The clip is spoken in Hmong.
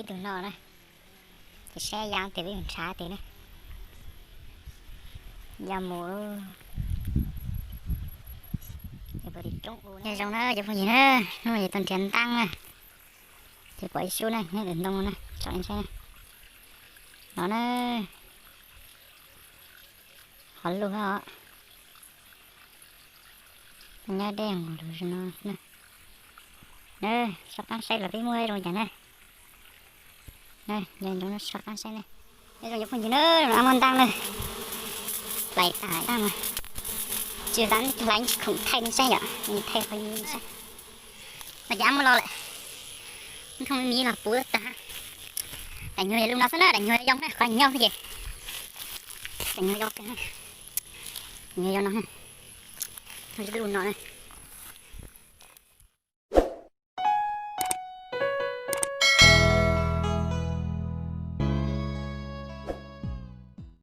Tus no na, ces saib ya tes peb mus nrhav tes na. Ya mus. Nyob zoo na cov phooj ywg na, hnub no ces tau nrhiav ntaj na, ces pom ib xub na nyob ntawm ntoo na, tsom nej saib na. No na, qhov lug os. Nyob deb nkaus lug no na. Na, soj qab saib los peb muab zoo cas na. Nyob zoo cov phooj ywg na, muaj ntaj na, hlais tag mas, tsis hlais khoom thaij nej saib yom, thaij qhov saib. No ces ab muab lo lawm, thooj me los puv tag. Daim nyuag lub no xwb na, daim nyuag yoo na, qhov nyob xwb ces daim nyuag yoo kawg, daim nyuag yoo no, thooj lub no na.